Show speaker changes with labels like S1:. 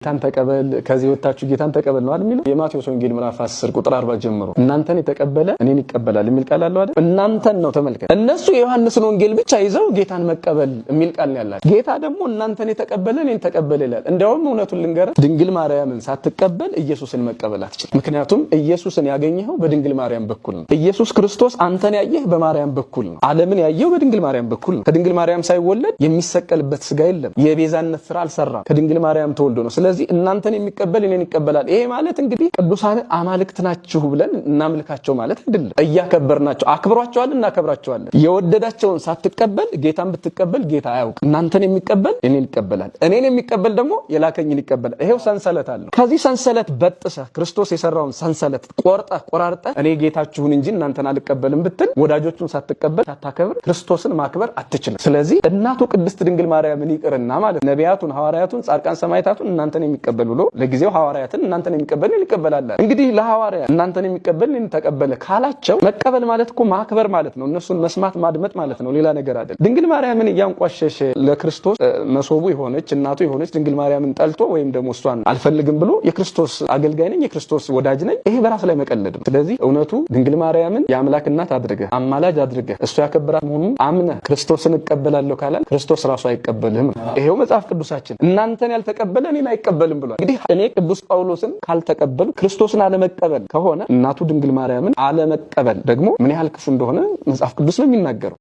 S1: ጌታን ተቀበል፣ ከዚህ ወጥታችሁ ጌታን ተቀበል ነው አይደል የሚለው? የማቴዎስ ወንጌል ምዕራፍ 10 ቁጥር 40 ጀምሮ እናንተን የተቀበለ እኔን ይቀበላል የሚል ቃል አለው አይደል? እናንተን ነው፣ ተመልከት። እነሱ የዮሐንስን ወንጌል ብቻ ይዘው ጌታን መቀበል የሚል ቃል ነው ያላቸው። ጌታ ደግሞ እናንተን የተቀበለ እኔን ተቀበለ ይላል። እንዲያውም እውነቱን ልንገርህ፣ ድንግል ማርያምን ሳትቀበል ኢየሱስን መቀበል አትችልም። ምክንያቱም ኢየሱስን ያገኘኸው በድንግል ማርያም በኩል ነው። ኢየሱስ ክርስቶስ አንተን ያየህ በማርያም በኩል ነው። ዓለምን ያየው በድንግል ማርያም በኩል ነው። ከድንግል ማርያም ሳይወለድ የሚሰቀልበት ስጋ የለም። የቤዛነት ስራ አልሰራም። ከድንግል ማርያም ተወልዶ ነው። ስለዚህ እናንተን የሚቀበል እኔን ይቀበላል። ይሄ ማለት እንግዲህ ቅዱሳን አማልክት ናችሁ ብለን እናምልካቸው ማለት አይደለም። እያከበርናቸው፣ አክብሯቸዋል፣ እናከብራቸዋለን። የወደዳቸውን ሳትቀበል ጌታን ብትቀበል ጌታ አያውቅም። እናንተን የሚቀበል እኔን ይቀበላል፣ እኔን የሚቀበል ደግሞ የላከኝን ይቀበላል። ይሄው ሰንሰለት አለው። ከዚህ ሰንሰለት በጥሰህ፣ ክርስቶስ የሰራውን ሰንሰለት ቆርጠህ ቆራርጠህ እኔ ጌታችሁን እንጂ እናንተን አልቀበልም ብትል ወዳጆቹን ሳትቀበል፣ ሳታከብር ክርስቶስን ማክበር አትችልም። ስለዚህ እናቱ ቅድስት ድንግል ማርያምን ይቅርና ማለት ነቢያቱን፣ ሐዋርያቱን፣ ጻድቃን፣ ሰማዕታቱን እናንተን የሚቀበል ብሎ ለጊዜው ሐዋርያትን እናንተን የሚቀበል እኔን ይቀበላል። እንግዲህ ለሐዋርያ እናንተን የሚቀበል እኔን ተቀበለ ካላቸው መቀበል ማለት እኮ ማክበር ማለት ነው። እነሱን መስማት ማድመጥ ማለት ነው። ሌላ ነገር አይደለም። ድንግል ማርያምን እያንቋሸሸ ለክርስቶስ መሶቡ የሆነች፣ እናቱ የሆነች ድንግል ማርያምን ጠልቶ ወይም ደግሞ እሷን አልፈልግም ብሎ የክርስቶስ አገልጋይ ነኝ፣ የክርስቶስ ወዳጅ ነኝ፣ ይሄ በራስ ላይ መቀለድ ነው። ስለዚህ እውነቱ ድንግል ማርያምን የአምላክ እናት አድርገህ፣ አማላጅ አድርገህ፣ እሱ ያከበራት መሆኑን አምነህ ክርስቶስን እቀበላለሁ ካላል ክርስቶስ ራሱ አይቀበልህም ነው። ይሄው መጽሐፍ ቅዱሳችን እናንተን ያልተቀበለ እኔን አይቀበልም ብሏል። እንግዲህ እኔ ቅዱስ ጳውሎስን ካልተቀበሉ ክርስቶስን አለመቀበል ከሆነ እናቱ ድንግል ማርያምን አለመቀበል ደግሞ ምን ያህል ክፉ እንደሆነ መጽሐፍ ቅዱስ ነው የሚናገረው።